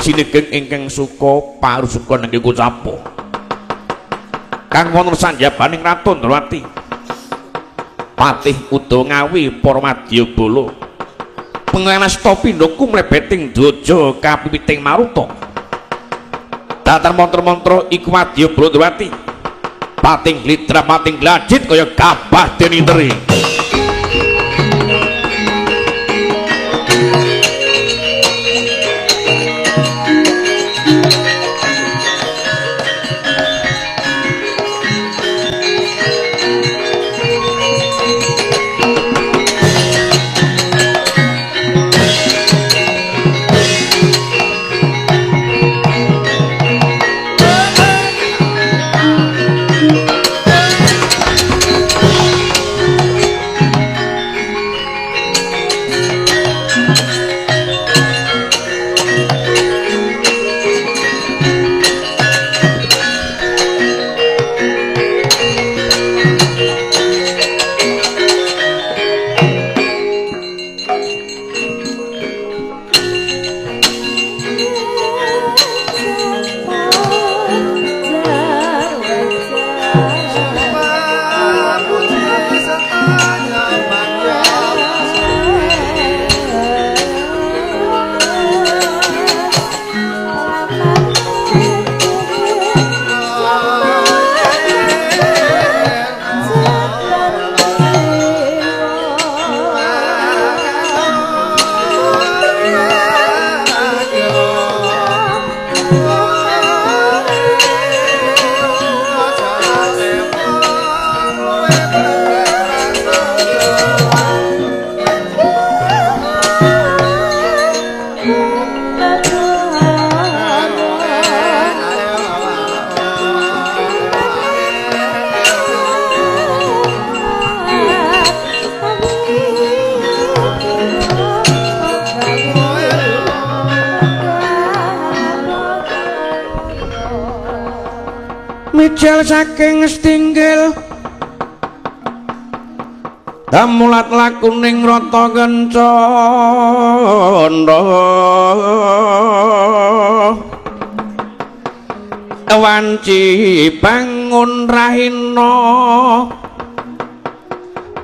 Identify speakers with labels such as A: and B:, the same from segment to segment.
A: Sinegeng ingkang suka parusuka nengge kucapa. Kang wonten sanjabaning Ratu Ndrawati. Patih Udawa Ngawi para madyabala. Penganasta pindha kumlebeting dwaja kapipiting maruta. Datan mantra-mantra iku wadyabala Ndrawati. Pating glidra pating glajit kaya gabah deniteri. Mijil saking stinggil damulat lakuning rata kencana wanci bangun rahina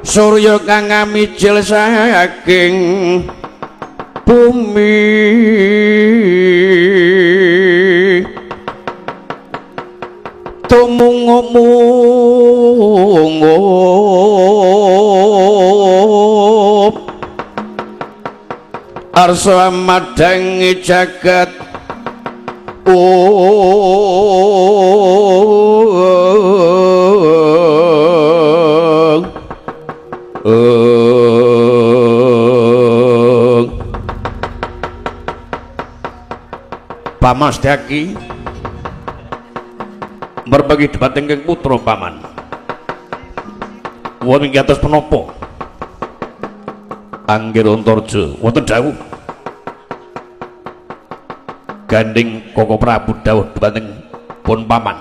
A: surya kang ngamijil saking bumi. Tumungup arsa madangi jagat Pamas Daki berbagi debat ingkang putra paman. Wonten ing atos menapa? Anggir Antarja wonten dawuh. Gandeng Koko Prabu dawuh dhumateng pun paman.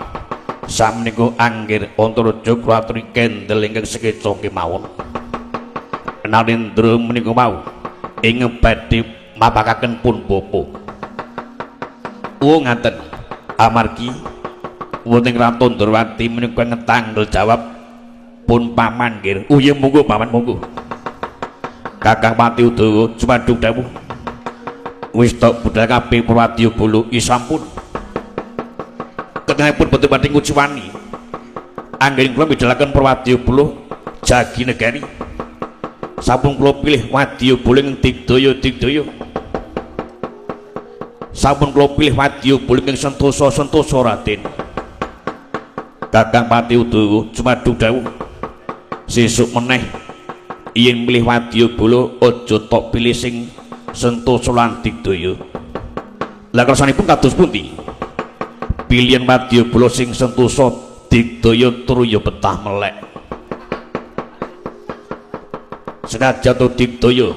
A: Samenika Anggir Antarja kula aturi kendel ingkang sekeca kemawon. Narendra menika wau ing badhe mapakaken pun bapa. Oh ngaten amargi wonten Ratu Ndrawati menika ngetanggel jawab pun paman nggih. Oh iya monggo paman monggo. Kakang Pati Udawa jumadung dawuh. Wis tok budal kabeh Purwadya bolo i sampun. Ketengahipun boten badhe ngucuwani. Anggen kula midhalaken Purwadya bolo jagi negari. Sampun kula pilih wadya bolo ing digdaya-digdaya. Sampun kula pilih wadya bolo ing sentosa-sentosa Raden. Kakang Pati Udawa jumadung dawuh. Sesuk meneh yen milih wadya bala aja tok pilih sing sentosa lan digdaya. Lah kersanipun kados pundi? Pilihan wadya bala sing sentosa digdaya turu ya betah melek. Senajan to digdaya,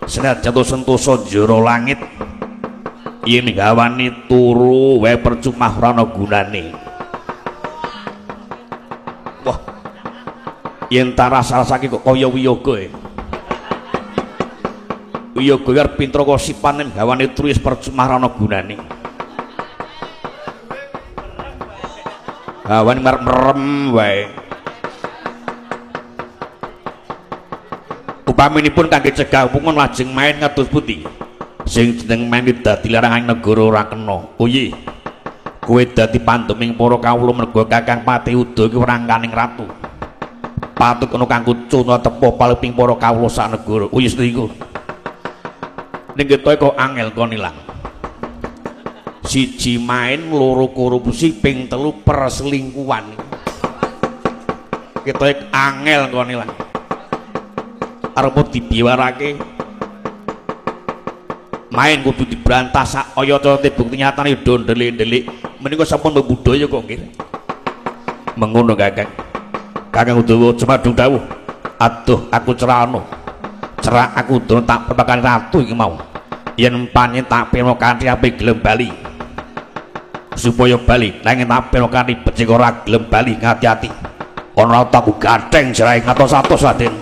A: senajan to sentosa jero langit, yen gawane turu wae percuma ora ana gunane. Wah. Yen ta rasa-rasake kok kaya wiyaga e. Wiyaga arep pinter kok sipane gawane turu wis percuma ora ana gunane. Hawane merem wae. Upaminipun kangge cegah pungun lajeng main kados pundi? Sing jeneng main dadi larangan negara ora kena. Oh iya. Kowe dadi pandeming para kawula merga Kakang Patih Uda iki rangkaning ratu. Patut ana kanggo conto tepo paliping para kawula sak negara. Oh iya iku. Ning ketoke kok angel kon ilang. Siji main, loro korupsi, ping telu perselingkuhan. Ketoke angel kon ilang. Arep dibiwarake main kudu diberantas sak oyot-oyote bukti nyatane do ndelik-ndelik. Menika sampun budaya kok nggih. Mengono Kakang. Kakang Udawa jumadung dawuh. Aduh aku cerano. Cerak aku dono tak perpakan ratu iki mau. Yen pancen tak peno kanthi apik gelem bali. Supaya bali nanging tak peno kanthi becik ora gelem bali ngati-ati. Ana aku gatheng jerahe ngatos-atos Raden.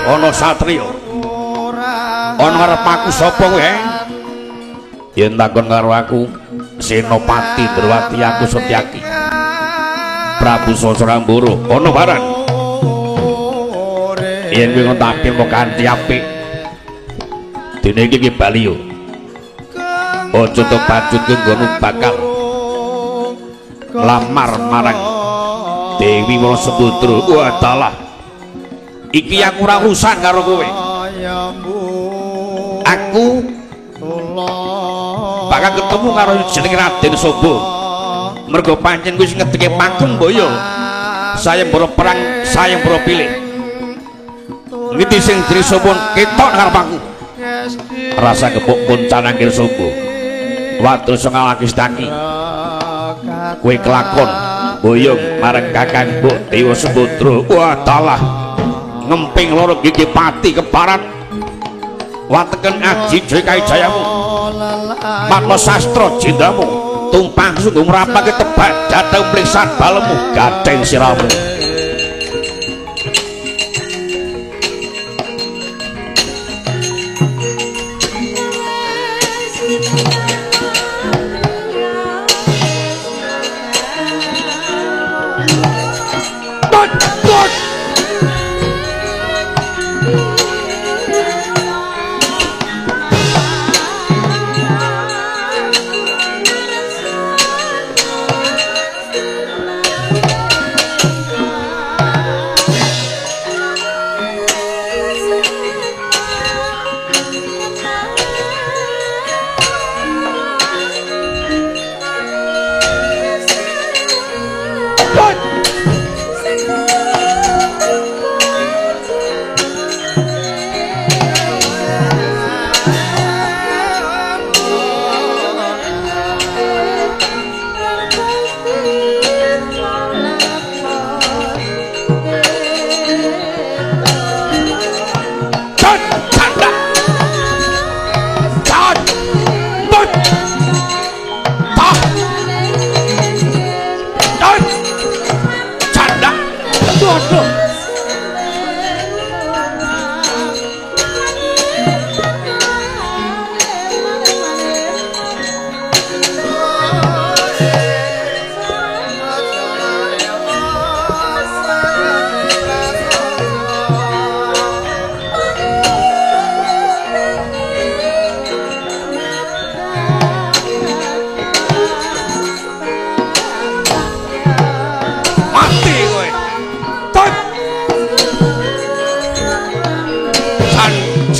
A: Ana satriya ana ngarep aku sapa kowe? Yen takon karo aku Senopati Drwati aku Setyaki Prabu Sasrambara ana barang. Yen kowe ngontake mok kanthi apik dene iki bali yo aja to pacut nggonmu bakal lamar marang Dewi Wala Sembadra. Wah dalah iki aku ora urusan karo kowe. Aku bakal ketemu karo jeneng Raden Sobo. Mergo pancen kuwi sing ngedeke panggung mbaya. Sayembara perang, sayembara pilih. Ngerti sing jeneng Sobo ketok karo aku. Rasa gepuk kuncanangkir Sobo. Wadul sengalaki staki. Kowe kelakon boyong marang Kakang Mbok Dewa Sembadra. Wah dalah. Ngemping loro gigi pati keparat wateken aji jaya jayamu makna sastra jindamu tumpang sungguh ngrapake tebak jateng mlingsan balemu gatheng siramu.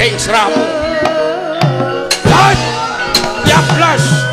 A: Ing siramu. Yablas.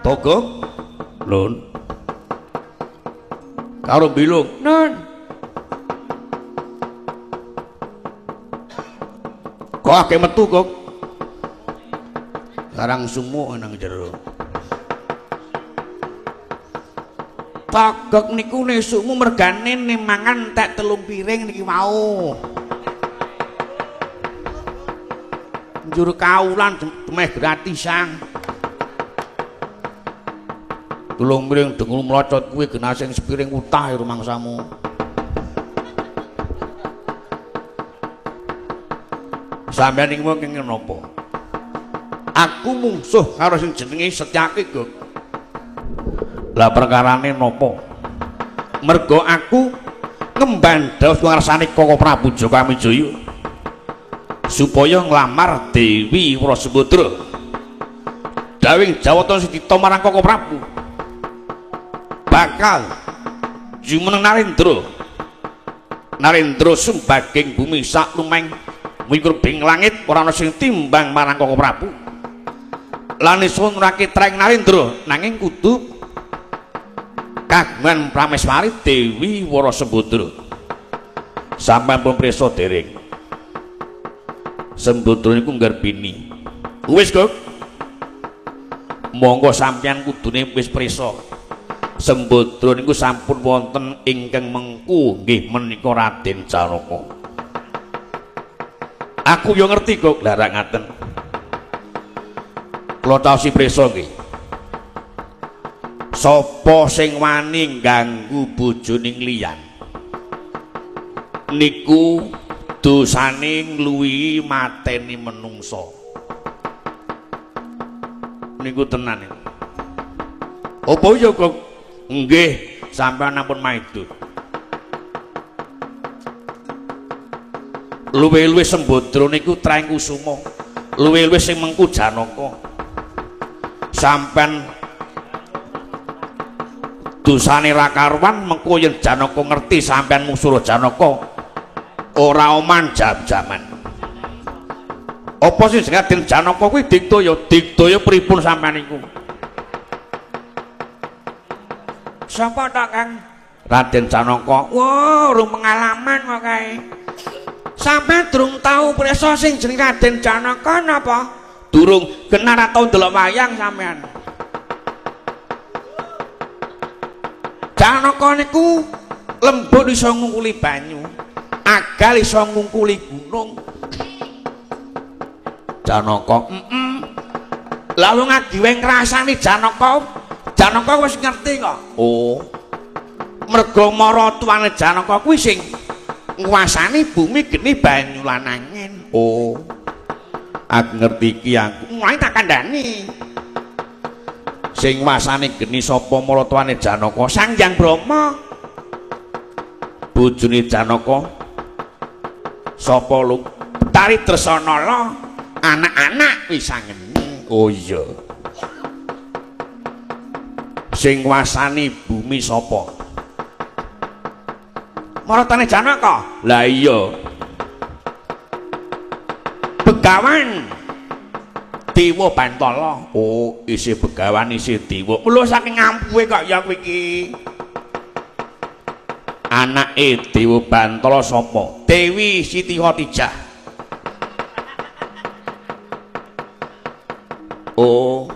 A: Togok lun karo bilung nun kok akeh metu kok sarang sumuk nang jero. Togok niku nesukmu mergane ne mangan tek 3 piring niki wau. Njur kaulan meh gratisan. 3 piring dengkul mlocot kuwi genah sing sepiring utah rumangsamu. Sampeyan iki mung kenging napa? Aku mungsuh karo sing jenenge Setyaki, Gok. Lah perkarane napa? Mergo aku ngemban dhawuh ngarsane Koko Prabu Jaka Wijaya supaya nglamar Dewi Wrasambodra. Dawing jawata sing dita marang Koko Prabu bakal jumeneng Narendra. Narendra sumbaging bumi sak lumeng mingkurbing langit ora ana sing timbang marang Koko Prabu. Lan iso nurake treng Narendra nanging kudu kagungan prameswari Dewi Wrasambodra. Sampeyan pun prisa dereng? Sembodra niku nggarbini. Wis, Gok. Monggo sampeyan kudune wis prisa. Sembodra niku sampun wonten ingkang mengku nggih menika Raden Janaka. Aku yo ngerti kok lha rak ngaten. Kula taosi prisa nggih. Sapa sing wani ngganggu bojone liyan niku dosane ngluwihi mateni menungsa. Niku tenan. Apa ya kok? Nggih, sampeyan ampun maido. Luwih-luwih Sembodra niku Treng Kusuma, luwih-luwih sing mengku Janaka. Sampeyan dosane ra karuan mengko yen Janaka ngerti sampeyan mungsuh Janaka ora oman jam-jaman. Apa sing jenenge Raden Janaka kuwi digdaya, digdaya pripun sampeyan niku? Sapa ta, Kang? Raden Janaka. Wah, urung pengalaman kok kae. Sampeyan durung tau prisa sing jenenge Raden Janaka napa? Durung, genah ra tau ndelok wayang sampeyan. Janaka niku lembut iso ngungkuli banyu, agal iso ngungkuli gunung. Janaka, Lah wong agiwe ngrasani Janaka, Janaka wis ngerti kok. Oh. Merga maratuwane Janaka kuwi sing nguasani bumi geni banyu lan angin. Oh. Aku ngerti iki aku. Mulai tak kandhani. Sing nguasani geni sapa maratuwane Janaka? Sang Hyang Brahma. Bojone Janaka sapa lu? Betari Dresanala, anak-anak Wisangeni. Oh iya. Sing nguasani bumi sapa? Maratuwane Janaka. Lah iya. Begawan Dewa Bantala. Oh, isih begawan isih dewa. Lho saking ampuhe kok ya kowe iki. Anake Dewa Bantala sapa? Dewi Siti Khotijah. Oh,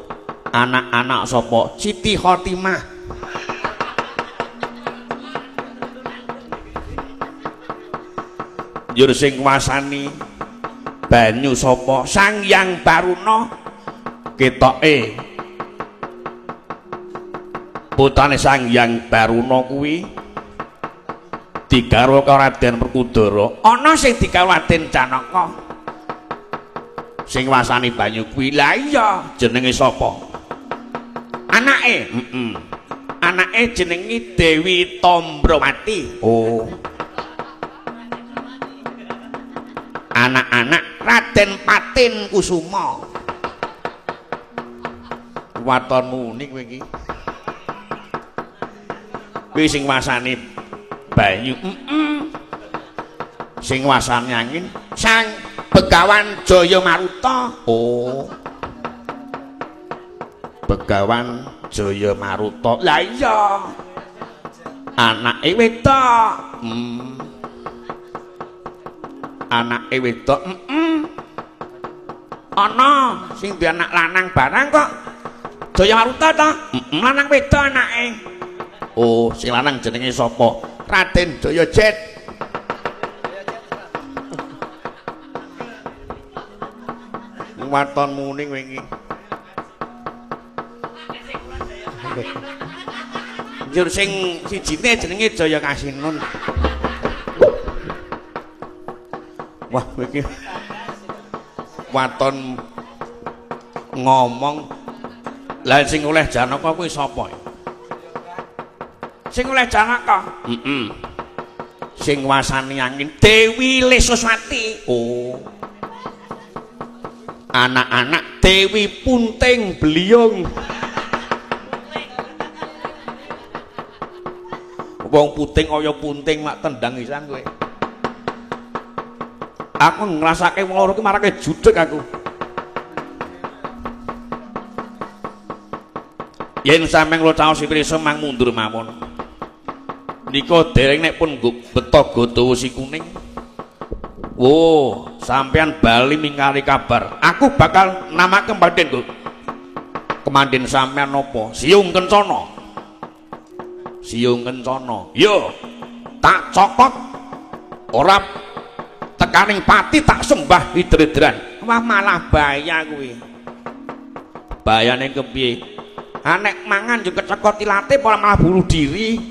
A: anak-anak sapa? Siti Khotimah. Njur sing nguasani banyu sapa? Sang Hyang Baruna. Ketoke putane Sang Hyang Baruna kuwi digarwa karo Raden Werkudara. Ana sing digarwa Raden Janaka. Sing nguasani banyu kuwi lah iya jenenge sapa? Anake. Heeh. Anake jenenge Dewi Tambrawati. Oh. Anak-anak Raden Patin Kusuma. Waton muni kowe iki. Kuwi sing nguasani banyu. Heeh. Sing nguasani angin Sang Begawan Jaya Maruta. Oh. Begawan Jaya Maruta. Lah iya. Anake wedok. Anake wedok. Heeh. Ana sing duwe anak lanang barang kok. Jaya Maruta ta? Heeh, lanang wedok anake. Oh, sing lanang jenenge sapa? Raden Jaya Jet. Waton muni kowe iki. Njur sing sijine jenenge Jaya Kasinun. Wah, kowe iki waton ngomong. Lah sing oleh Janaka kuwi sapa? Sing oleh Janaka? Heeh. Sing nguasani angin Dewi Lesoswati. Oh. Anak-anak Dewi Punting Beliung. Wong puting kaya punting mak tendang isan kowe. Aku ngrasake wong loro ki marake judeg aku. Yen sampeyan kula caos pirsa mang mundur mawon. Nika dereng nek pun beto godo wesi kuning. Oh, sampeyan bali mingkari kabar. Aku bakal namake kemandhen kok. Kemandhen sampeyan napa? Siung Kencana. Siung Kencana. Yo, tak cokot ora tekaning pati tak sembah hidredran. Wah, malah bahaya kuwi. Bahayane kepiye? Ha nek mangan yo kecekot ilate apa malah bunuh diri.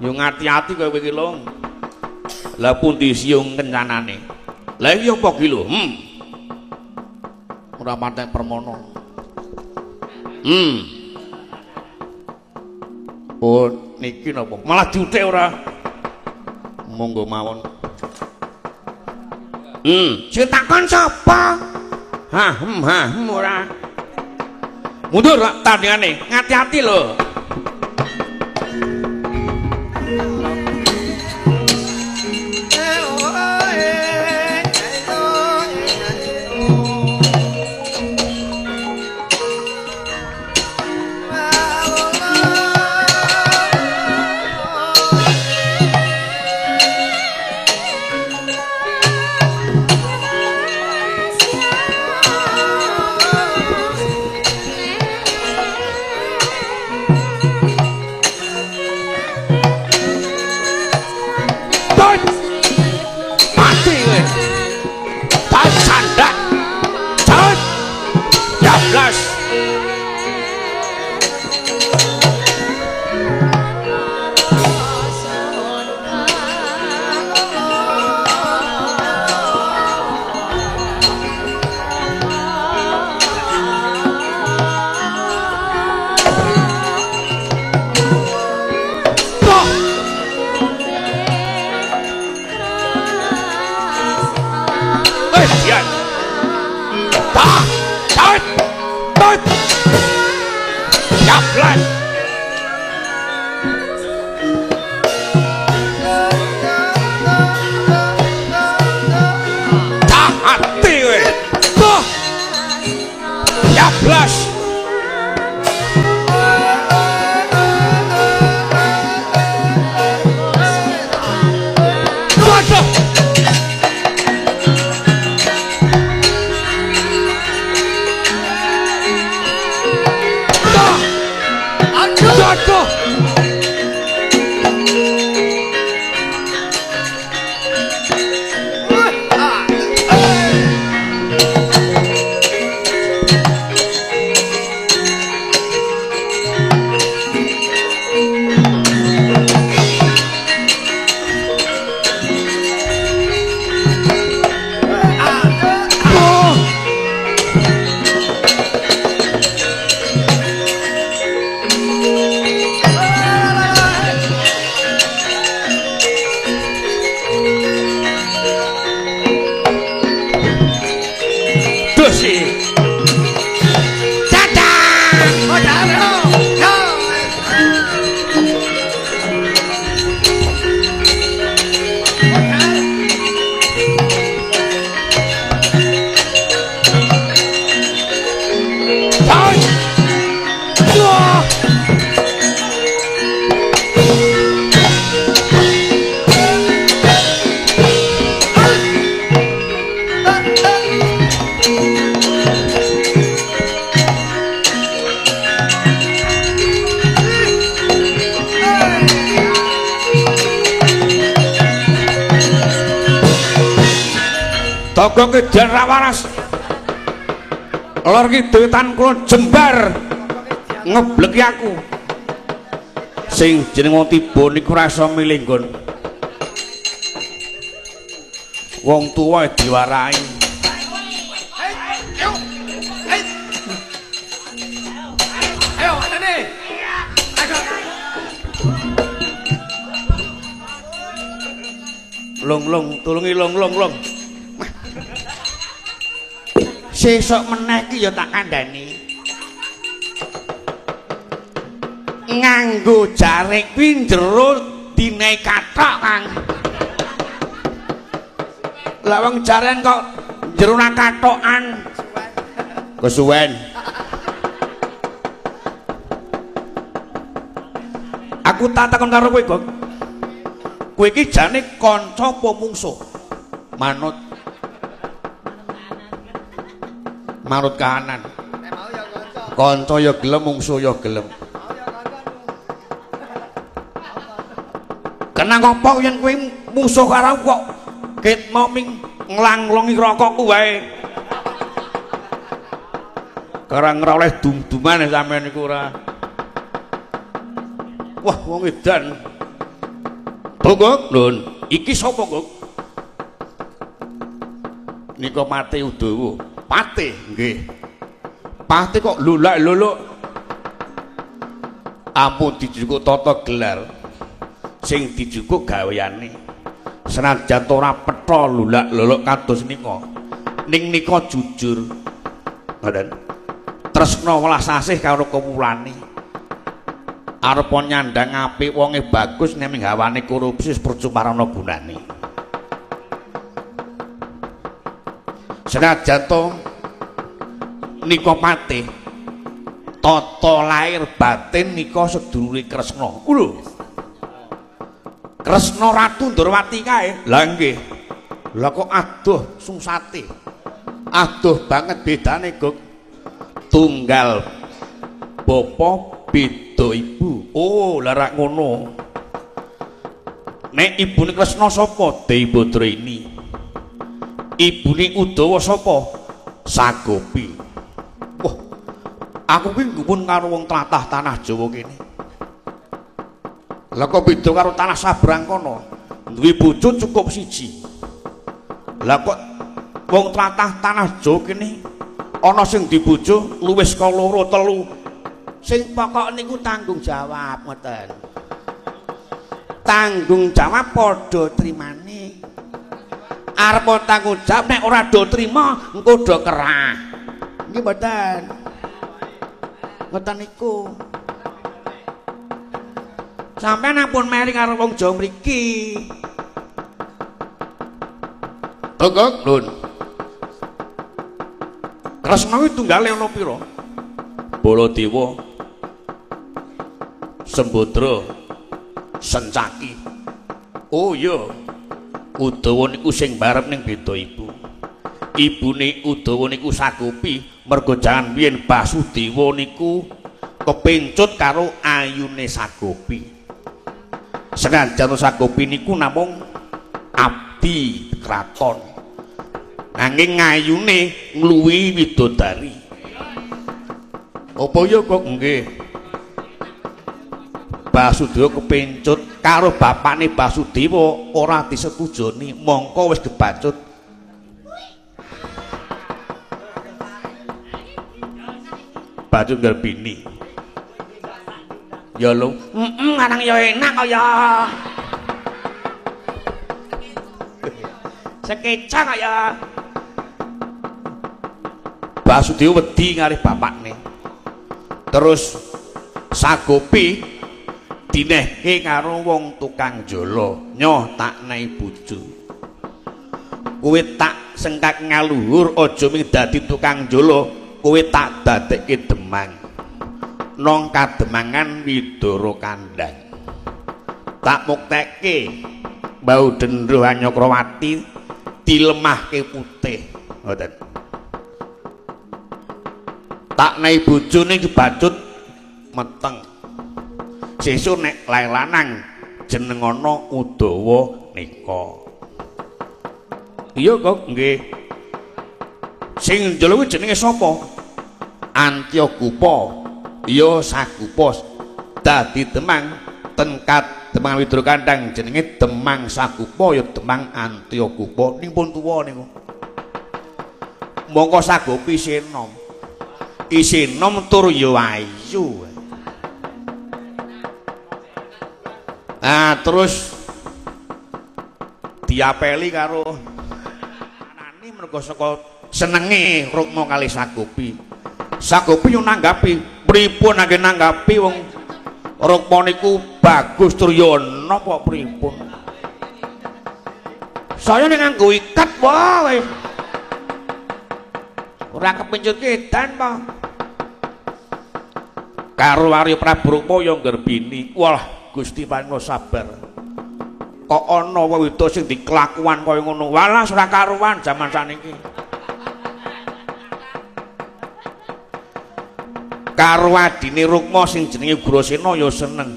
A: Yo ngati-ati kowe iki lho. Lah pundi siung kencanane? Lah iki apa ki lho? Ora patek permono. Oh, niki napa? Malah diutik ora. Monggo mawon. Sing takon sapa? Hah, ora. Mundur tandingane, ngati-ati lho.
B: Yeah.
A: Dian. Tah, tat, tut. Jablan. Tah ati kowe. Tuh. Jablas. Waduh. Tah.
B: Aduh.
A: Waduh. Oh. Duh sih. Dadah. Hai. Wah. Togong kedan ra waras. Lor kidul wetan kulon jembar ngebleki aku. Sing jeneng wong tiba niku ora iso milih nggon. Wong tuwa diwarai.
B: Ayo, anane.
A: Long-long, tulungi long-long long. Sesuk meneh iki ya tak kandhani. Nganggo jarik kuwi jero dinae kathok, Kang. Lah wong jaren kok jero nang kathokan. Kesuwen. Aku tak takon karo kowe, Gok. Kowe iki jane kanca apa mungsuh? Manut. Manut kahanan. Kanca ya gelem, mungsuh ya gelem. Kenang apa yen kowe mungsuh karo aku kok ket mau ming nglanglongi rokokku wae. Karang ora oleh dum-duman sampean niku ora. Wah, wong edan. Gok, Nun. Iki sapa, Gok? Nika Pate Udawa. Pate, nggih. Pate kok lulak-luluk. Ampun dijukuk tata gelar. Sing dijukuk gaweane. Senajan ora petha lulak-luluk kados nika. Ning nika jujur. Ngoten. Tresna welas asih karo kawulane. Arep nyandang apik wonge bagus nek minggawane korupsi percuma ana gunane. Senajan to nika Pate tata lahir batin nika sedulure Kresna. Lho. Kresna Ratu Ndorowati kae. Lah nggih. Lah kok adoh sungsate. Adoh banget bedane, Gok. Tunggal bapa beda ibu. Oh, lah rak ngono. Nek ibune Kresna sapa? Dewi Badraini. Ibune Udawa sapa? Sagopi. Wah, aku kuwi gumun karo wong tlatah tanah Jawa kene. Lah kok beda karo tanah sabrang kono? Duwe bojo cukup siji. Lah kok wong tlatah tanah Jawa kene ana sing dibojo luwih saka loro telu. Sing pokok niku tanggung jawab ngoten. Tanggung jawab padha trimane. Arep tanggung jawab nek ora do trima engko do kerah.
C: Nggih mboten. Ngoten niku.
A: Sampeyan ampun meri karo wong Jawa mriki. Togok lun. Kresna kuwi tunggale ana pira? Baladewa, Sembadra, Sencaki. Oh iya. Udawa niku sing barep ning beda ibu. Ibune Udawa niku Sagopi, mergo jangan biyen Basudewa niku kepencut karo ayune Sagopi. Senajan Sagopi niku namung abdi kraton. Nanging ngayune ngluwihi widodari. Apa ya kok nggih? Basudewa kepencut karo bapakne Basudewa ora disetujoni, mongko wis kebacut. Bacut ngerbini. Ya lho, heeh lanang ya enak kaya. Sekeca kaya. Basudewa wedi ngarih bapakne. Terus Sagopi dinehke karo wong tukang jala, nyoh tak nei bojo. Kowe tak sengkak ngaluhur aja mung dadi tukang jala, kowe tak dadekke demang. Nang kademangan Widara Kandhang. Tak muktekke Mbau Dendro Hanyakrawati dilemahke putih. Ngoten. Tak nei bojone dibacut meteng. Sesuk nek lair lanang jenengana Udawa nika. Iya kok nggih. Sing njala kuwi jenenge sapa? Antyagupa. Ya Sagupa dadi Demang tengkat Demang Widara Kandhang jenenge Demang Sagupa ya Demang Antyagupa ning pun tuwa niku. Mongko Sagopi isih enom. Isih enom tur ya ayu. Nah, terus diapeli karo anane mergo saka senenge Rukma kali Sagopi. Sagopi yo nanggapi, pripun anggen nanggapi wong Rukma niku bagus tur yo napa pripun. Saya nek nganggo ikat wae. Ora kepincut edan pa. Karo Arya Prabu Rukma yo nggerbini. Wah, Gusti paring sabar. Kok ana wewedo sing dikelakuan kaya ngono. Walah ora karuan jaman saniki. Karo adine Rukma sing jenenge Ugrasena ya seneng.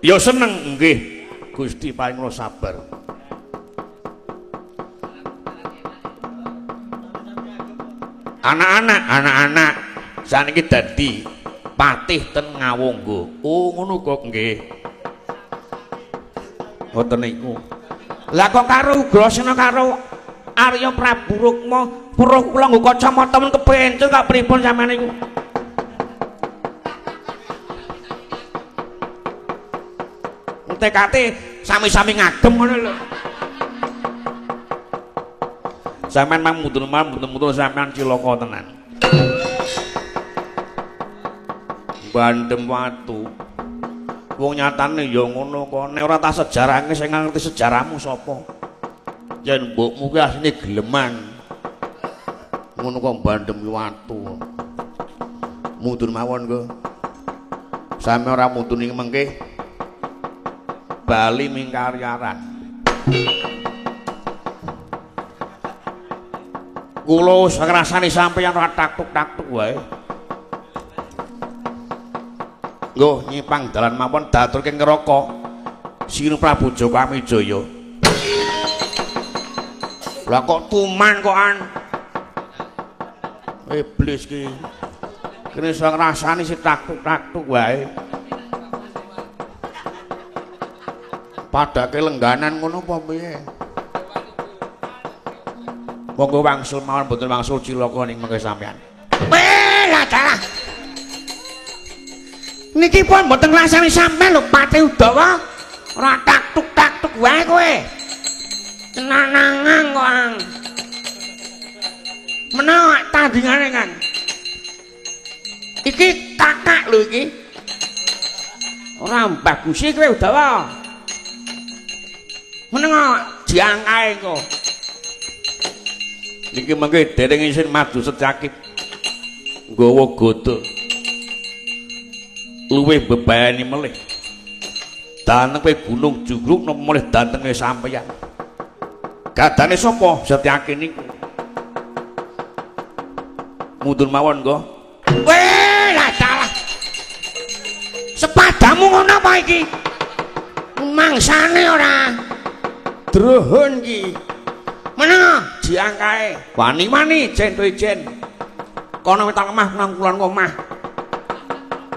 A: Ya seneng nggih. Gusti paring sabar. Anak-anak, anak-anak saniki dadi patih ten Ngawangga. Oh ngono kok nggih. Ngoten niku. Lah kok karo Ugrasena karo Arya Prabu Rukma, weruh kula nggo kacamata men kepencut kok pripun sampeyan niku? TKT sami-sami ngagem ngono lho. Sampeyan mang mudun-mudun sampeyan cilaka tenan. Bandem watu. Wong nyatane ya ngono kok. Nek ora tak sejarahke sing ngerti sejarahmu sapa? Yen mbokmu ki asline geleman. Ngono kok bandem watu. Mudun mawon kok. Sampe ora mudun ing mengke bali mingkaryaran. Kula wis ngrasani sampeyan ora taktuk-taktuk wae. Nggo nyipang dalan mawon daturke ngraka Sinu Prabu Jaka Wijaya. Lah kok tuman kok an. Iblis ki. Kene iso ngrasani si taktuk-taktuk wae. Padake lengganan ngono apa piye? Monggo wangsul mawon mboten wangsul cilaka ning mengke sampean. Weh, lah dalah. Niki pun mboten ngrasani sampean lho Patih Udawa. Ora taktuk-taktuk wae kowe.
C: Tenanangan kok, Ang. Menawa tandingane, Kang. Iki kakak lho iki. Ora bagus kowe Udawa. Meneng diangkae kok.
A: Niki mengke dereng isin madu Setyaki nggawa gada. Luwih bebayani melih. Dantepe Gunung Jugruk napa melih dantenge sampeyan. Gadane sapa Setyaki niku? Mundur mawon nggo.
C: Weh, lah salah. Sepadamu ngono apa iki? Mangsane ora. Drohon iki. Meneng
A: diangkae. Wani-wani jen to ijen. Kono wetan omah nang kulon omah.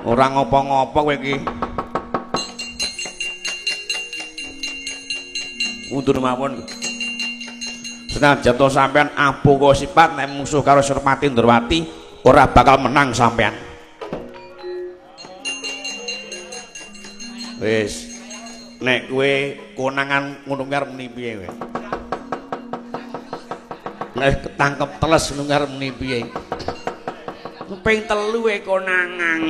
A: Ora ngopo-ngopo kowe iki. Mundur mawon. Senajan to sampean apuh kok sifat nek musuh karo Serpati Ndrawati ora bakal menang sampean. Wis nek kowe konangan ngono kuwi arep muni piye kowe? Nek ketangkep teles ngono arep muni piye?
C: Ping 3 e konangan.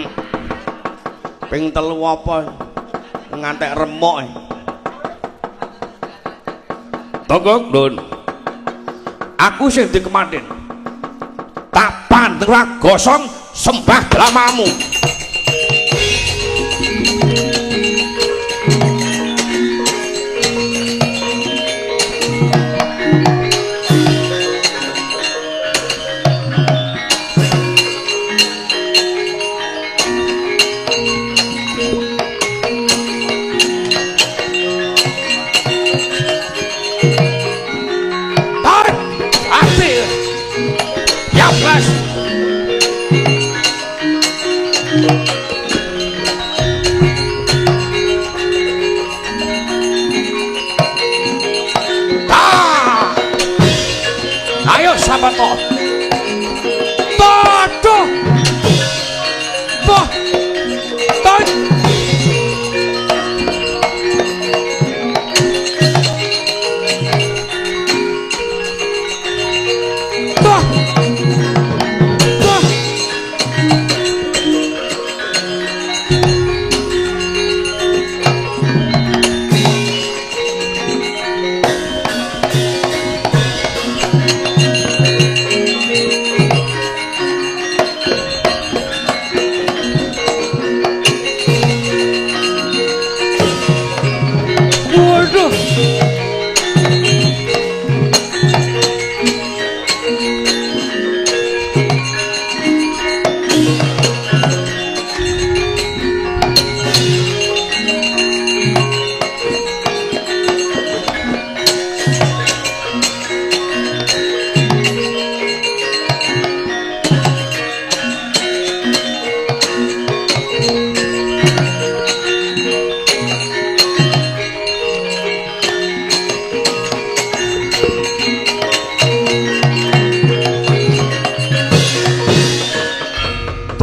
A: Ping 3 apa? Ngantek remuk. Togok lun. Aku sing dikemandhen. Tak pandeng gosong sembah dramamu.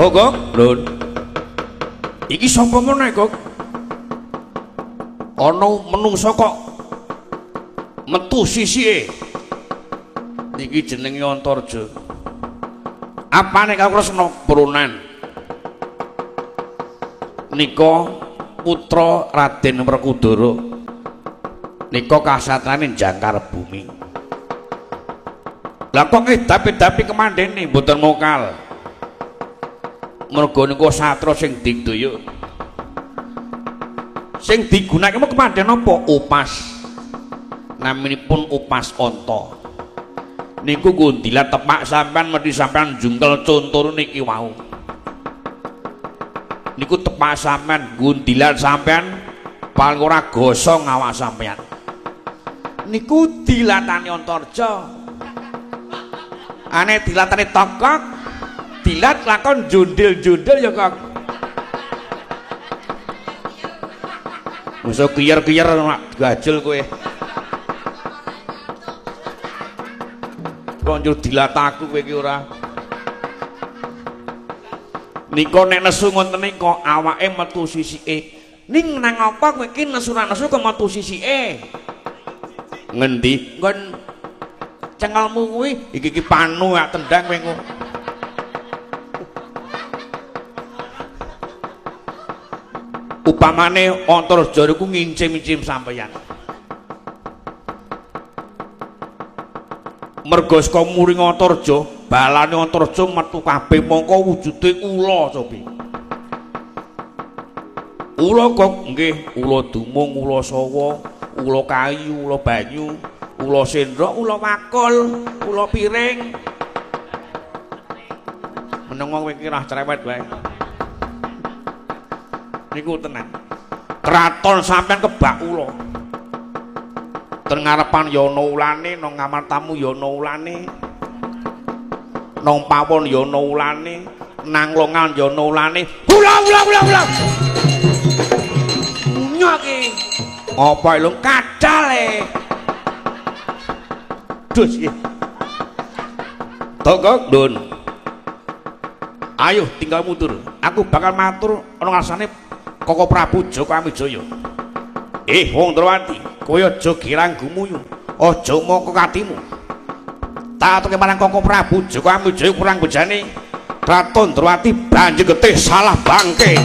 A: Togok, lun. Iki sapa meneh, Gok? Ana menungsa kok metu sisike. Iki jenenge Antarja. Apane karo Kresna Prunan? Nika putra Raden Werkudara. Nika kasatrane jangkar bumi. Lah kok ngedapi-dapi kemandhene mboten mokal. Merga nika satra sing digdaya. Sing digunakake kemandhen napa? Upas. Naminipun upas onta. Niku nggondilat tepak sampean mesti sampean jungkel contoh niki wau. Niku tepak sampean nggondilat sampean paling ora gosong awak sampean.
C: Niku dilatane Antarja. Ane dilatane tokok, dilat lakon jundil-jundil ya kok.
A: Musuh kiyer-kiyer gajul kowe. Kok njur dilat aku kowe iki ora. Nika nek nesu ngoten nika awake metu sisike.
C: Ning nang apa kowe iki nesu ra nesu kok metu sisike?
A: Ngendi? Nggon cengelmu kuwi iki iki panu ak tendang kowe ngono. Upamane Antareja niku ngincim-incim sampeyan. Merga saka muring Antareja, balane Antareja metu kabeh mongko wujude ula cobi. Ula kok nggih, ula dumung, ula sawa, ula kayu, ula banyu, ula sendok, ula wakul, ula piring. Menengo kowe iki ra cerewet wae. Niku tenan. Kraton sampean kebak ula. Ten ngarepan ya ana ulane, nang kamar tamu ya ana ulane. Nang pawon ya ana ulane, nang longan ya ana ulane. Ula ula ula ula. Munyok iki. Apa lho kadale? Dus iki. Togok Ndun. Ayo tinggal mundur. Aku bakal matur ana ngarsane Koko Prabu Joko Wijaya. Wong Ndrawati, kowe aja girang gumuyu, aja moko katimu. Tak atuke marang Koko Prabu Joko Wijaya kurang bejane. Kraton Ndrawati banjur getih salah bangke.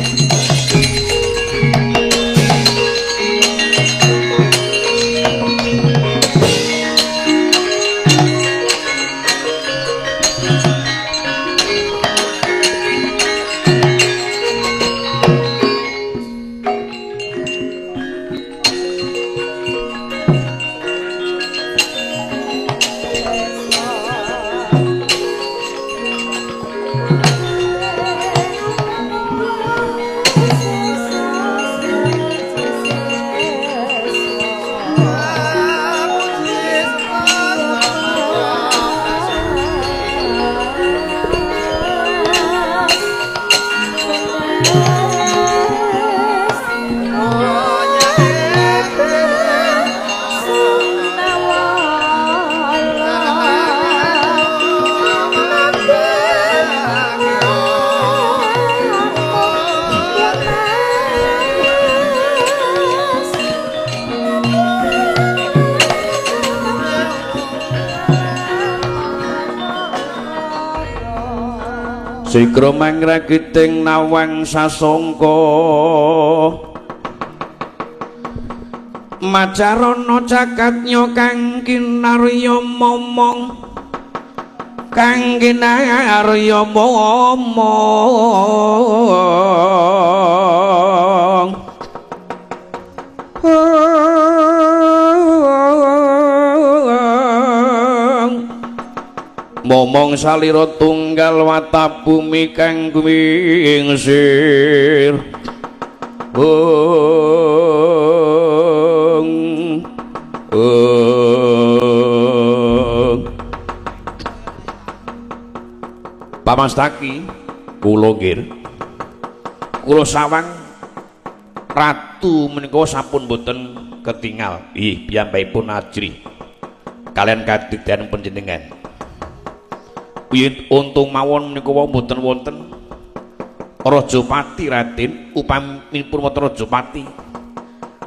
A: Sigra mangragiting nawang sasongko macarana cakatnya kang kinarya momong kang kinarya momong momong salira tunggal watap bumi kang gumingsir. Pamastaki kula nggih kula sawang ratu menika sampun boten ketingal. Ih piyambakipun ajrih kalian kadigdayan panjenengan. Yen untung mawon menika wau mboten wonten Rajapati Raden, upaminipun wonten Rajapati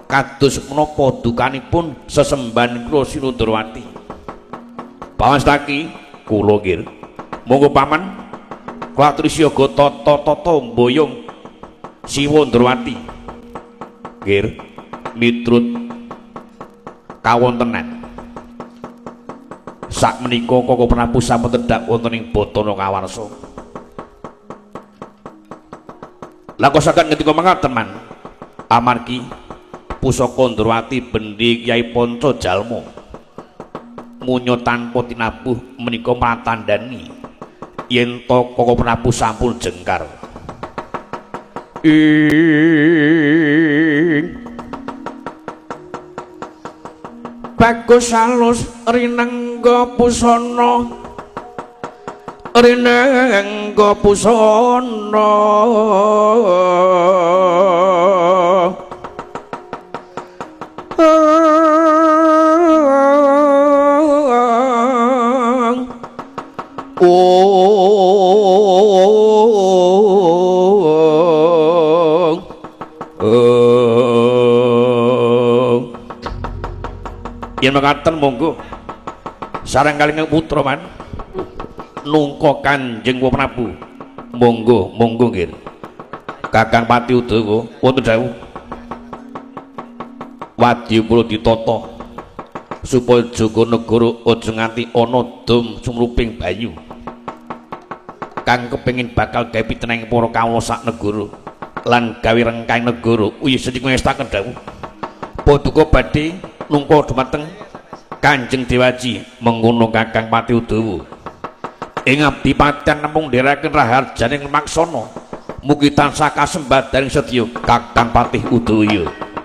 A: kados menapa dukanipun sesembahan kula Sinundrawati. Pamastaki kula nggih. Monggo paman kula aturi siaga tata-tata mboyong Siwa Ndrawati. Nggih, miturut kawontenan sakmenika Koko Prabu sampun tedhak wonten ing Bathara Kawarsa. Lah kok saged ngendika mangaten man? Amargi pusaka Ndrawati bendi Kyai Panca Jalma munya tanpa tinabuh menika matandhani yen to Koko Prabu sampun jengkar. Bagus alus rinengga pusana rinengga pusana Yen mekaten monggo sareng kalih putra man nungka Kanjeng Prabu. Monggo monggo nggih. Kakang Pati Udawa wonten dawuh wadya kula ditata supaya jaga negara aja nganti ana dom sumruping banyu kang kepengin bakal gawe piteneng para kawula sak negara lan gawe rengkaing negara. Uwi sedhik ngestaken dawuh paduka badhe nungka dumateng Kanjeng Dewaji. Mengkono Kakang Pati Udawa ing abdi paten namung ndherekaken raharjaning maksana mugi tansah kasembadaning setya Kakang Patih Udaya.
D: Ayo bangun.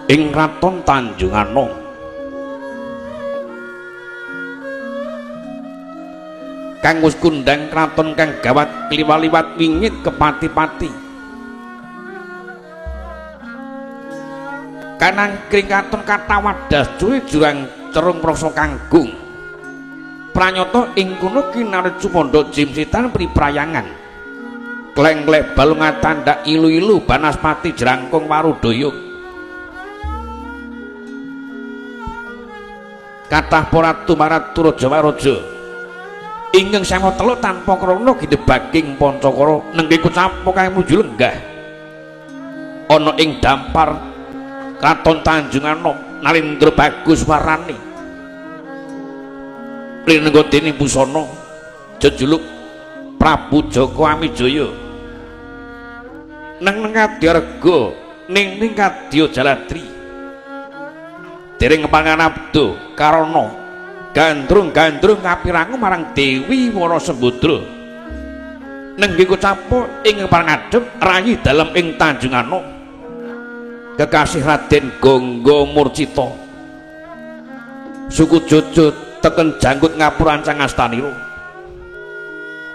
A: Ing Kraton Tanjunganom. Kang wis kundang kraton kang gawat kliwat-liwat wingit kepati-pati. Kanangkring katon kathah wadas cuwi jurang cerung prasa kanggung. Pranyata ing kono kinarep cumandha jimsitan priprayangan. Klengklek balung tandhak ilu-ilu banaspati jrangkung warudaya. Kathah para ratu raja waraja. Ingkang sama teluk tanpa krana gidebaking pancakara nengge kucapa kang muju lenggah. Ana ing dampar Kraton Tanjunganom Nalendra bagus warane. Rinengga dene busana jejuluk Prabu Jaka Amijoyo. Neng neng kadya rega ning ning kadya jaladri. Dereng kepangan abdo karana gandrung-gandrung kapirangu marang Dewi Wara Sembadra. Nengge kucapa ing pangadhep rayi dalem ing Tanjunganom. Kekasih Raden Gangga Murcita. Suku Jojo teken janggut ngapura ancang astanira.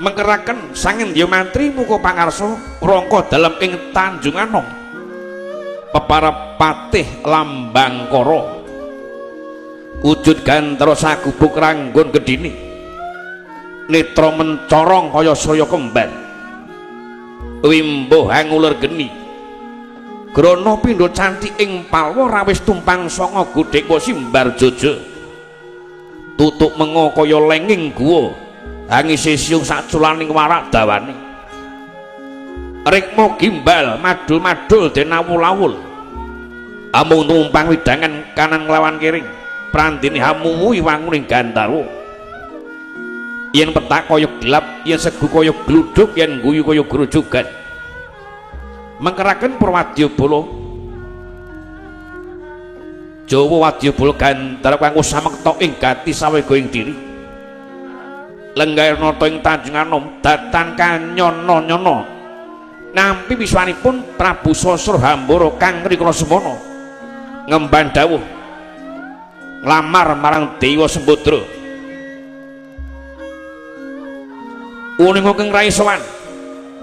A: Mengkeraken sangendya mantri muka pangarsa rangka dalem ing Tanjunganom. Peparap patih Lambangkara. Wujud gantara sagubuk ranggon gedhine. Netra mencorong kaya saya kembar. Wimbo hangulir geni. Grana pindha cantik ing palwa rawis tumpang sanga godhekwa simbar jojo. Tutuk menga kaya lenging guwa. Angise siung saculaning warak dawane. Rikma gimbal madul-madul den awul-awul. Amung tumpang widangan kanan nglawan kiring. Prandene hamuwuhi wanguning gandharwa. Yen petak kaya gelap, yen segu kaya gluduk, yen guyu kaya grojogan. Mengkeraken Purwadyabala. Jawa Wadyabala gandharwa kang samekta ing gati sawega ing diri. Lenggah nata ing Tanjunganom datan kanyono-nyono. Nampi wiswanipun Prabu Sasra Hambara kang rikala semana ngemban dawuh nglamar marang Dewa Sembadra. Uninga keng rai sowan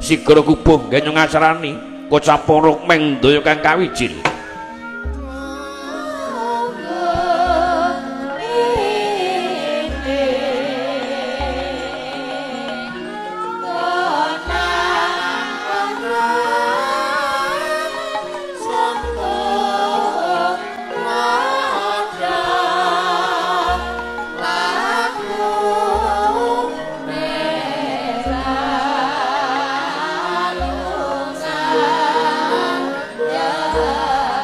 A: sigara kubuh ganyong acarani kocapa rukmeng daya kang kawijil.
D: Yeah.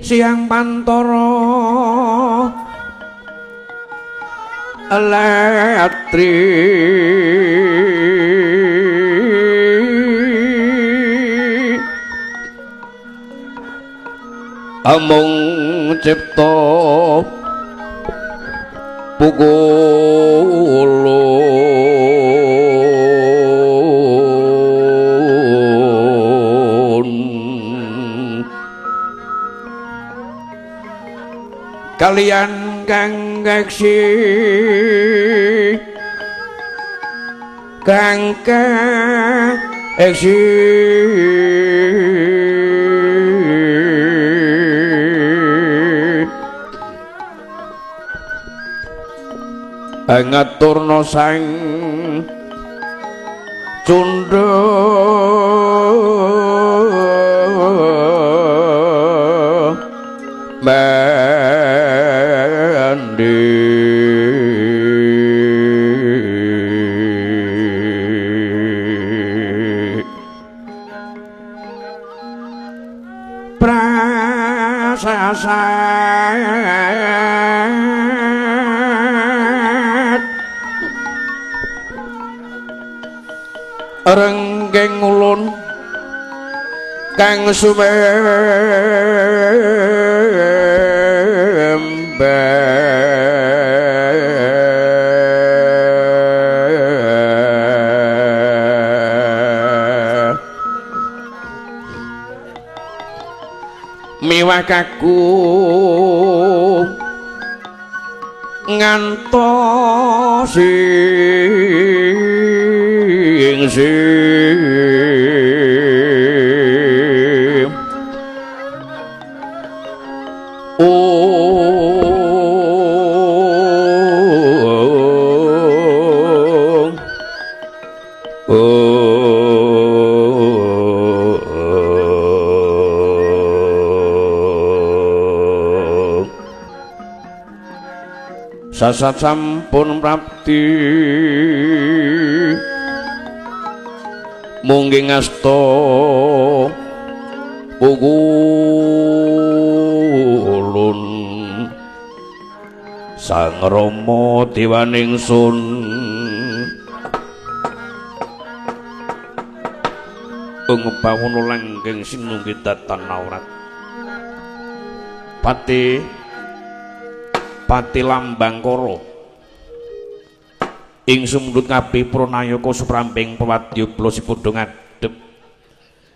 A: siang pantara letri amung cipta pukulun kalian kang keksi kang keksi ngaturna sang cundha mandi prasasat renggeng ulun kang sumember miwah kagung ngantos sing sasat sampun prapti mungkin ngasta pukulun Sang Rama dewaning sun ing bawono langgeng sinunggi datan aurat pati pati lambang kara ing sumndut kabeh pranayaka supramping pewadya sipadha ngadhep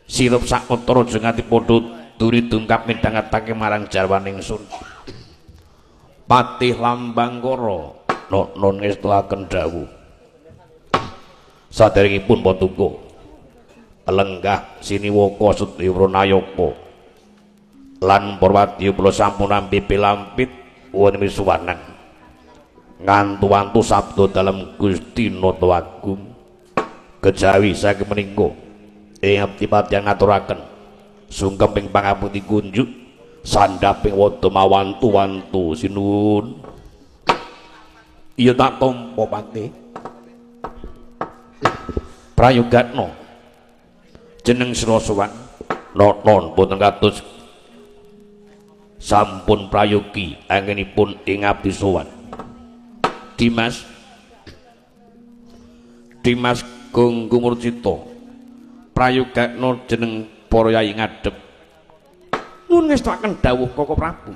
A: sirup sawetara aja nganti padha duri dungkap midhangetake marang jarwaning sun. Patih lambang kara non ngestuaken dawuh saderengipun patungga lenggah siniwaka sedaya pranayaka lan parwadya sampun nampi lampit wonten misuwanan ngantu-antu sabda dalem Gusti Nata Agung kejawi saking menika ing abdi patiang ngaturaken sungkem ing pangapunti kunjuk sandhaping wada mawantu-wantu sinuwun. Iya tak tampa pati prayogatna jeneng sira sowan nonon boten kados sampun prayogi anggenipun ing abdi sowan. Dimas Dimas Gunggung Murcita prayogakna jeneng para yai ngadhep nuwun ngestuaken dawuh Koko Prabu.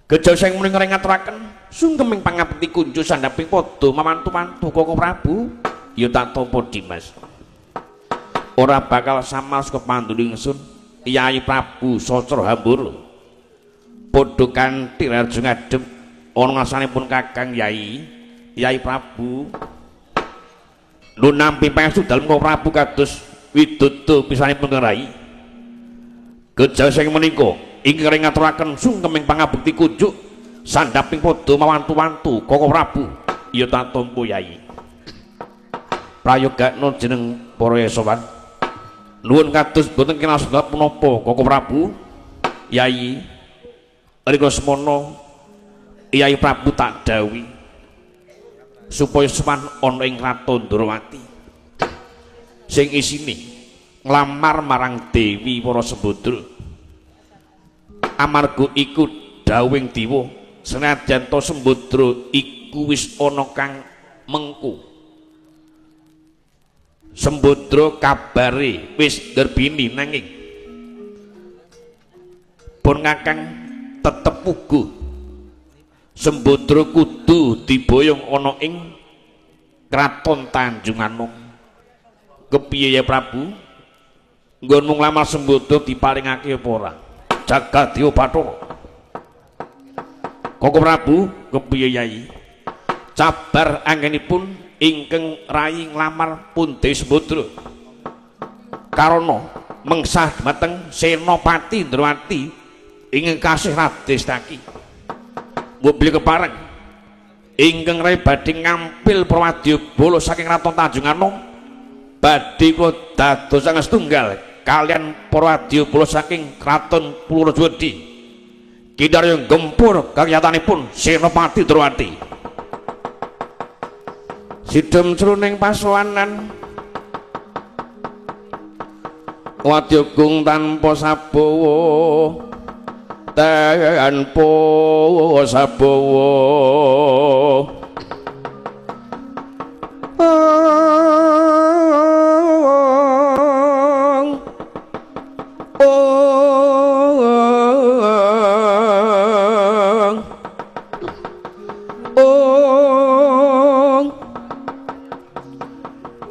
A: Gejawi sing muni ngaturaken sungkem ing pangapekti kunjuk sandhaping padha mamantu-mantu Koko Prabu. Ya tak tampa Dimas. Ora bakal samal saka panduli ingsun Yai Prabu Sastra Hambara. Padha kanthi raja ngadhep ana ngarsanipun Kakang Yai Yai Prabu. Nun nampi pangestu dalem Koko Prabu kados widodo pisanipun Rai. Gejawi sing menika ingkang ngaturaken sungkem ing pangabekti kunjuk sandhaping padha mawantu-wantu Koko Prabu. Ya tak tampa Yai. Prayogakna jeneng para yasawan. Nuwun kados boten kenal sebab punapa Koko Prabu. Yai rika semono Yai Prabu tak dawuhi supaya sowan ana ing Kraton Ndorowati sing isine nglamar marang Dewi Wara Sembadra. Amarga iku dawuhing dewa senajan to Sembadra iku wis ana kang mengku. Sembadra kabare wis ngerbini nanging pun kakang tetep puguh. Sembadra kudu diboyong ana ing Kraton Tanjunganom. Kepiye ya Prabu? Nggonmu nglamar Sembadra diparingake apa ora? Jagat Dewa Bathara. Koko Prabu, kepiye Yai? Cabar anggenipun ingkang rayi nglamar pundi Sembadra. Karana mengsah dhumateng Senopati Ndrawati ingkang kasih Radestaki. Mbok bilih kepareng ingkang rayi badhe ngampil Prawadyabala saking Kraton Tanjunganom badhe kula dadosaken setunggal kalian Prawadyabala saking Kraton Purwodadi. Kinarya gempur kagiyatanipun Senopati Ndrawati. Sidhem jroning pasowanan wadyagung tanpa sabawa, tanpa sabawa.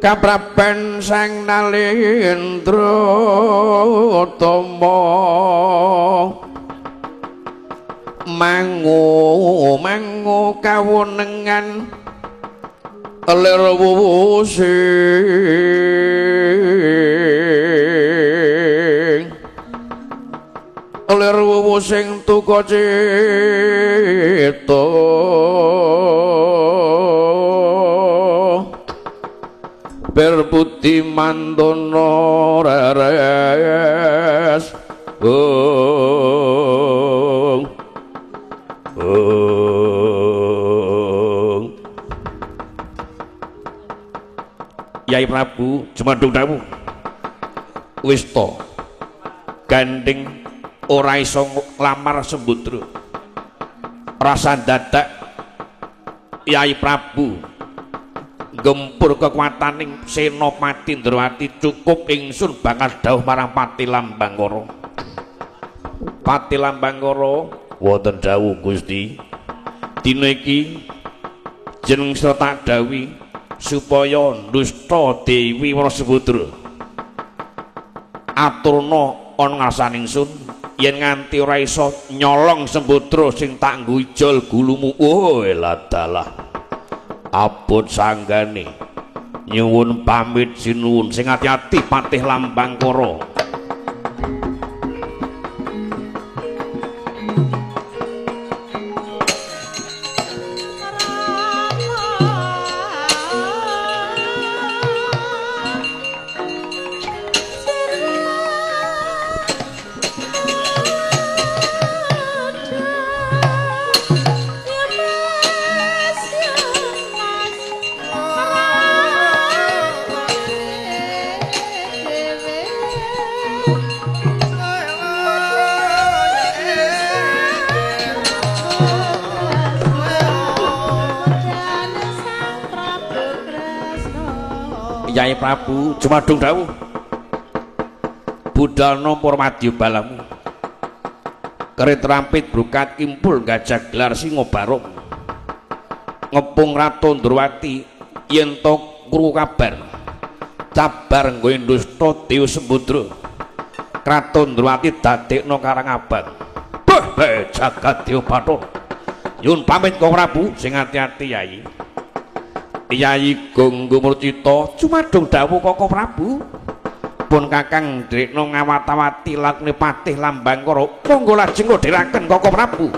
A: Kapraben Sang Nalendra Tama mangu mangu kawonengan lir wuwusing lir wuwusing tuka cita berputi mandono reres. Oh, oh. Yai Prabu jumadung dawuh, wis to gandeng ora iso nglamar Sembadra. Rasa dadak Yai Prabu gempur kekuataning Senopati Ndrawati, cukup ingsun bakal dawuh marang Pati Lambangkara. Pati Lambangkara, wonten dawuh Gusti. Dina iki jeneng sira tak dawuhi supaya ndusta Dewi Sembadra. Aturna ana ngarsaning ingsun yen nganti ora iso nyolong Sembadra sing tak nggo ijol gulumu. Oh ladalah. Abot sanggane nyuwun pamit sinuwun sing ati-ati Patih Lambangkara. Yai Prabu jumadung dawuh, budalna Purwadyabalamu kerit rampit brukat kimpul gajah gelar singa barong ngepung Ratu Ndrawati yen to krungu kabar cabar nggo ndusta Dewi Sembadra. Kraton Ndrawati dadekno karang abang. Beh jagat Dewa Bathara. Nyuwun pamit Kang Prabu sing ati-ati Yai. Yai Gonggo Murcita jumadung dawuh Koko Prabu. Pun Kakang ndrekno ngawat-awati lakune Patih Lambangkara. Monggo lajeng dherekaken Koko Prabu.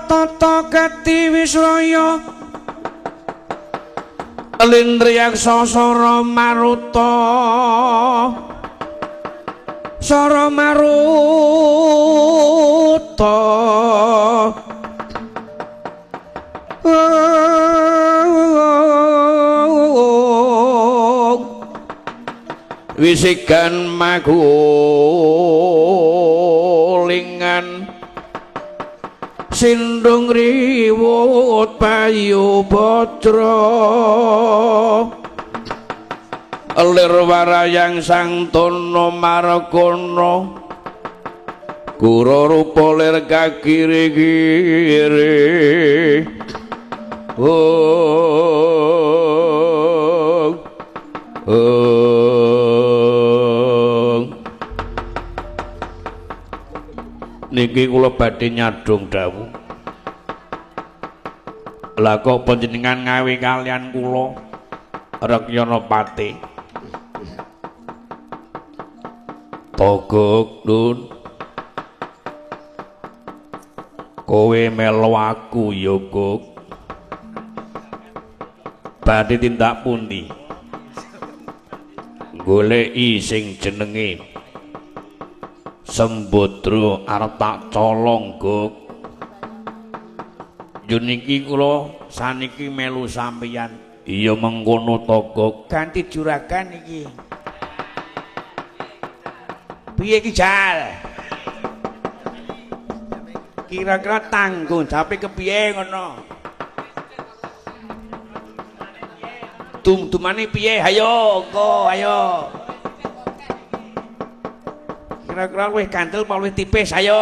A: tata gati wisraya lindriyaksa sara maruta sara maruta wisigan magulingan sindung riwut payu bajra lir warayang sang tono margana gura rupa lir kagiri-giri oh oh. Niki kula badhe nyadhong dawuh. Lah kok panjenengan ngawe kalian kula Rekyana Pati. Togok Nun. Kowe melu aku ya, Gok. Badhe tindak pundi? Goleki sing jenenge Sembadra arep tak colong, Gok. Yen niki kula saniki melu sampeyan. Iya mengkono to, Gok.
C: Ganti juragan iki. Piye iki, Jal? Kira-kira tanggung jawabe kepiye ngono? Dum-dumane piye? Ayo, engko, ayo. Kira-kira luwih kandel apa luwih tipis? Ayo.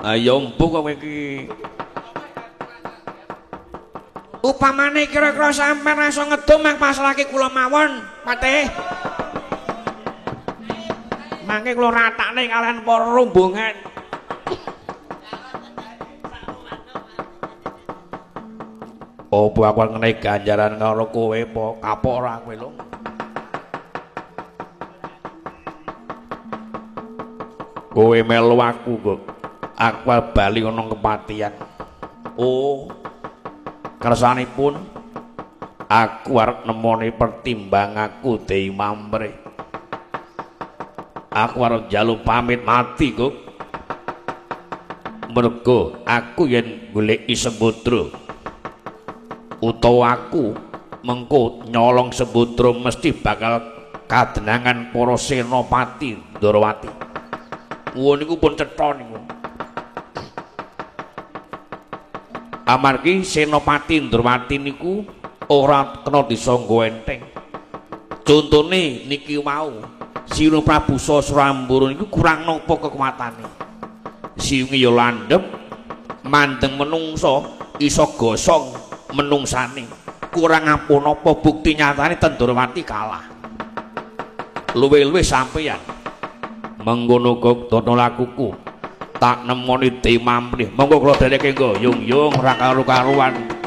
A: Ayo empuk kowe iki.
C: Upamane kira-kira sampean iso ngedum mak pasrahke kula mawon, Patih. Mangke kula ratakne kalian para rombongan.
A: Apa aku ngenai ganjaran karo kowe apa kapok ora kowe lho. Kowe melu aku kok. Aku bali ana kepatihan. Oh. Kersanipun aku arep nemoni pertimbang aku Dewi Mamre. Aku arep njaluk pamit mati kok. Mergo aku yen goleki Sembadra utawa aku mengko nyolong Sembadra mesti bakal kadenangan para senopati Ndorowati. Wah niku pun cetha niku. Amargi Senopati Ndorowati niku ora kena disangga enteng. Contone niki wau Sira Prabu Sasrambara niku kurang napa kekuatane. Siunge ya landhep, mandeng menungsa iso gosong menungsane. Kurang ampuh napa bukti nyatane Ndorowati kalah. Luwih-luwih sampeyan mengkono kok tono lakuku tak nemoni Dewi Mamrih. Monggo kula dhereke nggo yung-yung ora karu-karuan.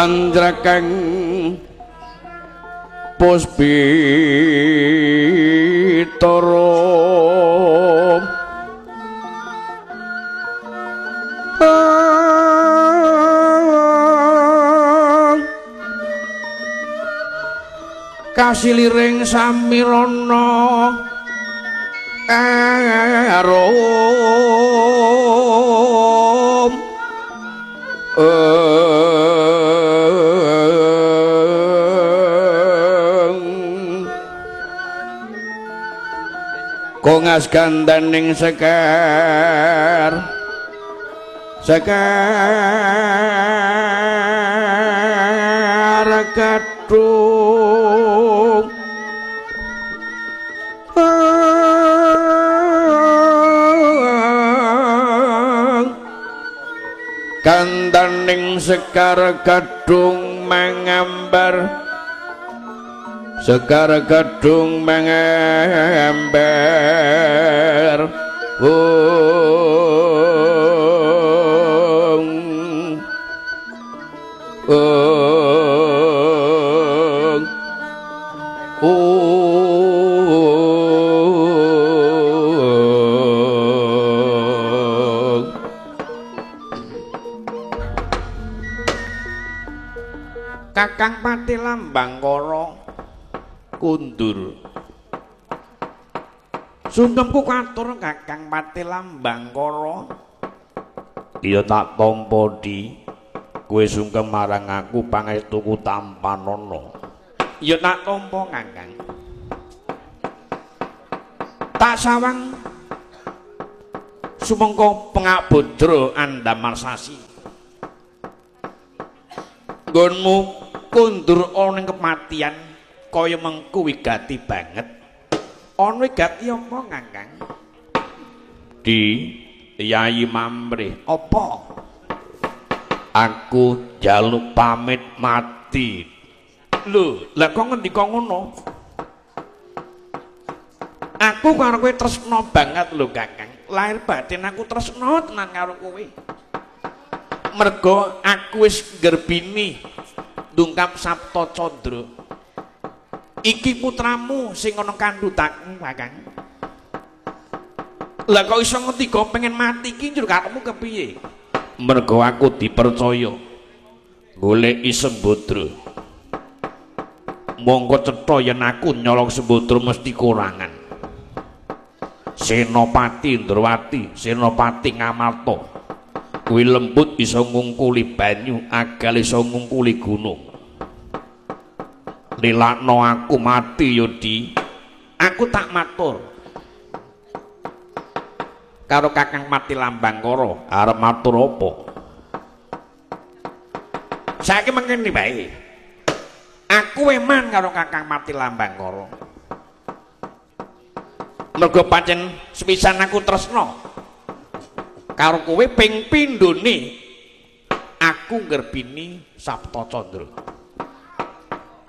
A: Anjrakang puspitara kasiliring samirana arum kongas gandaning sekar sekar kadung gandaning sekar kadung mangambar sekar kadung mengember ung ung ung. Kakang Patih Lambangkara kundur. Sungkemku katur Kakang Patih Lambangkara. Iya tak tampa di. Kowe sungkem marang aku pangestuku tampanana. Iya tak tampa Kakang. Tak sawang sumangka pengabodra andamar sasi. Nggonmu kundur ana ing kematian kaya mengku wigati banget. Ana wigati apa Kakang? Di Yayi Mamrih. Apa? Aku njaluk pamit mati. Lho, lah kok ngendika ngono? Aku karo kowe tresna banget lho Kakang. Lahir batin aku tresna tenan karo kowe. Mergo aku wis nggerbini ndungkap Sabta Candra. Iki putramu sing ana kandhutanmu Kakang. Lah kok iso ngendika pengen mati iki njur karepmu kepiye? Mergo aku dipercaya goleki Sembadra. Mongko cetha yen aku nyolong Sembadra mesti kurangan. Senopati Ndrawati, Senopati Ngamarta kuwi lembut iso ngungkuli banyu, agal iso ngungkuli gunung. Lilakno aku mati yo di. Aku tak matur karo Kakang Patih Lambangkara. Arep matur apa? Saiki mengkene wae. Aku eman karo Kakang Patih Lambangkara. Mergo pancen sepisan aku tresna karo kowe ping pindhone aku nggerbini Sabta Candra.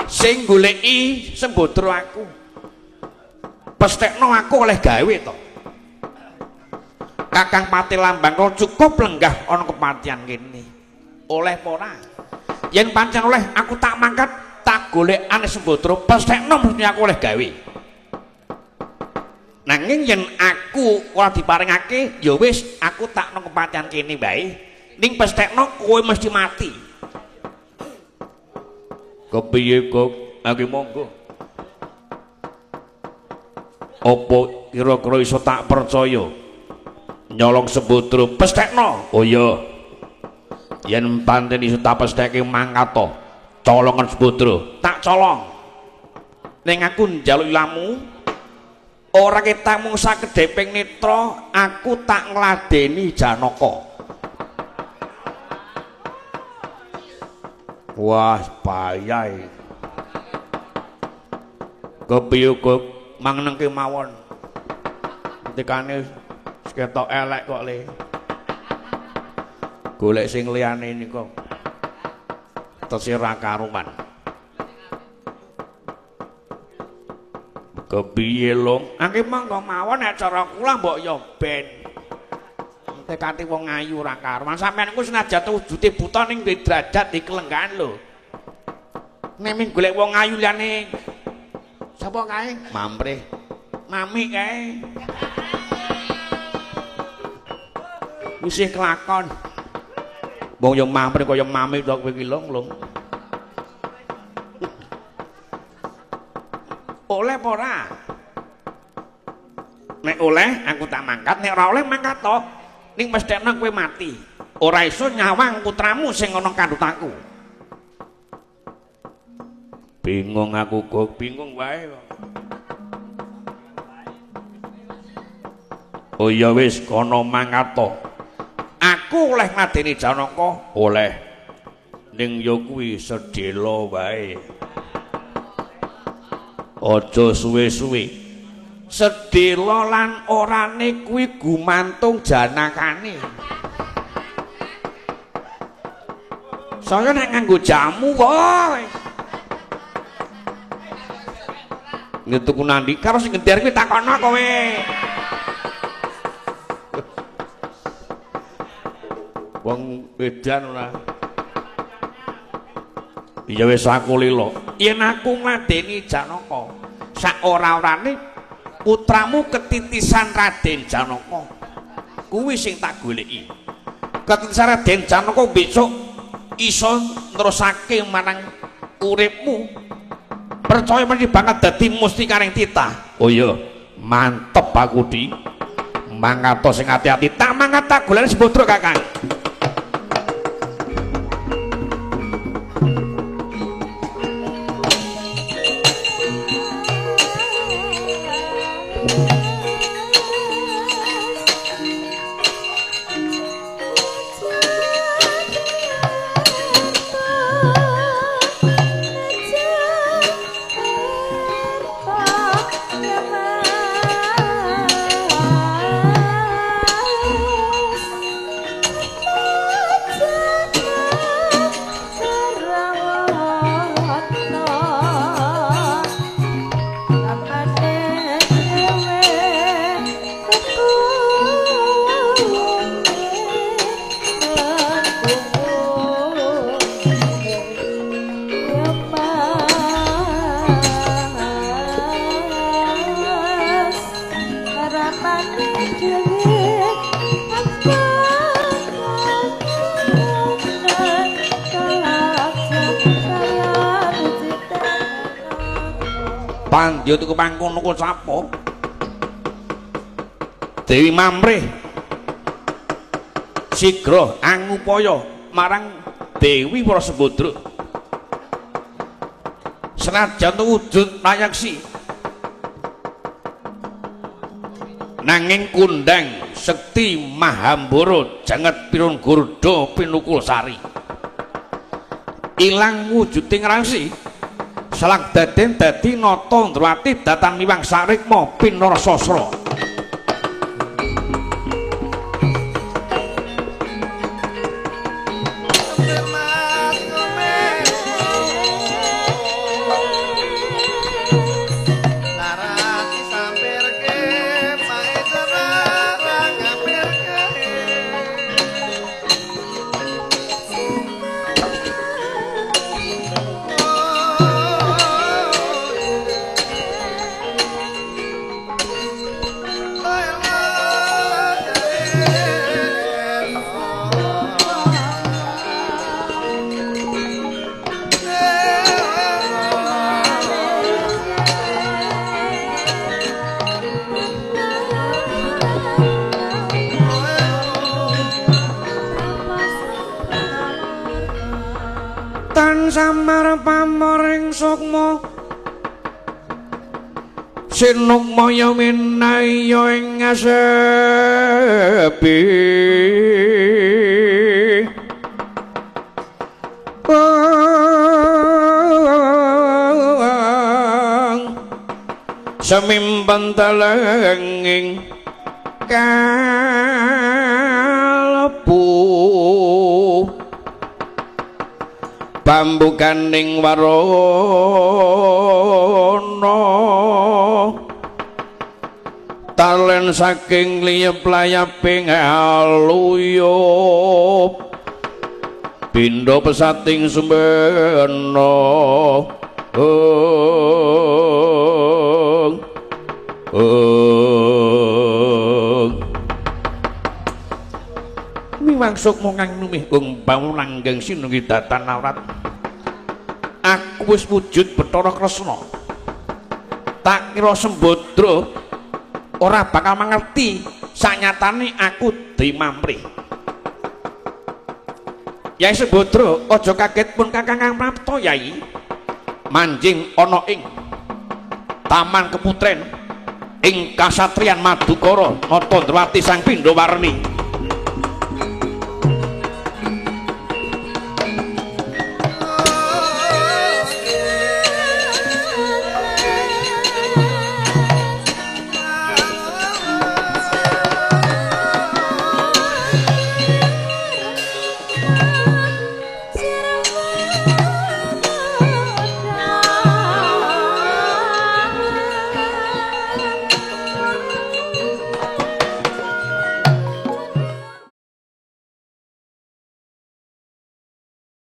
A: Sing goleki Sembadra aku. Pestekno aku oleh gawe to. Kakang Patih Lambangkara cukup lenggah ana kepatihan kene. Oleh apa ora? Yen pancen oleh aku tak mangkat tak golekane Sembadra, pestekno mesti aku oleh gawe. Nanging yen aku ora diparingake, ya wis aku tak nang kepatihan kene wae. Ning pestekno kowe mesti mati. Kepiye kok? Aku monggo. Apa kira-kira iso tak percaya? Nyolong Sembadra pestekno. Oh iya. Yen pancen iso tak pestheke mangkat to. Colongan Sembadra, tak colong. Ning aku njaluk ilamu ora ketang mung sakedheping netra, aku tak ngladeni Janaka. Wah, bahaya. Kepiye kok mangnengke mawon. Tekane ketok elek kok le. Golek sing liyane nika. Tesih ra karuman. Kepiye long? Angke monggo mawon nek cara kula mbok ya ben.
C: Tekate wong ayu ora karuan. Sampeyan ku senajan wujude buta ning duwe derajat di kelenggahan lho. Nek ming golek wong ayu liyane sapa kae? Mamrih. Mami kae. Isih kelakon. Wong yo mamrih kaya mami to kowe iki lho. Oleh apa ora? Nek oleh aku tak mangkat, nek ora oleh mangkat to. Ning mesthekno kowe mati. Ora iso nyawang putramu sing ana kandhutanku.
A: Bingung aku kok, bingung wae kok. Oh ya wis kono mangkat to.
C: Aku oleh ngladeni Janaka,
A: oleh. Ning ya kuwi sedhela wae. Aja suwe-suwe.
C: Sedhela lan orane kuwi gumantung janakane. Saya nek nganggo jamu kok. Ngetuku nandi karo sing gender kuwi takono kowe.
A: Wong edan ora. Ya wis aku lila.
C: Yen aku ngladeni Janaka, sak ora-orane putramu ketitisan Raden Janaka. Kuwi sing tak goleki. Ketitisan Raden Janaka besok iso nerusake marang uripmu. Percaya mesti banget dadi mustikaning titah.
A: Oh iya, mantep aku di. Mangato sing ati-ati.
C: Tak mangat tak golek Sembadra Kakang. Pandya tuku pangkono ku sapa? Dewi Mamrih sigra angupaya marang Dewi Wara Sembadra. Senajan wujud layaksi nanging kundang sekti Mahambara janget pirun gurda pinukul sari. Ilang wujuding rasi selak daden dadi nata ndrawati datan miwang sarikma pinarasasra. Samar pamoring sukma sinukmaya minaya ing asepi semimpen telenging kalbu bambu ganing warana
A: Talen saking liyep layaping aluyup pindha pesating sumbena. Miwang sukma kang numih gung bangun langgeng sinunggi datan awrat. Aku wis wujud Bathara Kresna. Tak kira Sembadra ora bakal mangerti sanyatane aku dimamrih. Yai Sembadra aja kaget pun kakang kang prapta Yai. Manjing ana ing Taman Keputren ing Kasatriyan Madukara Natandrawati Sang Pindhawarni.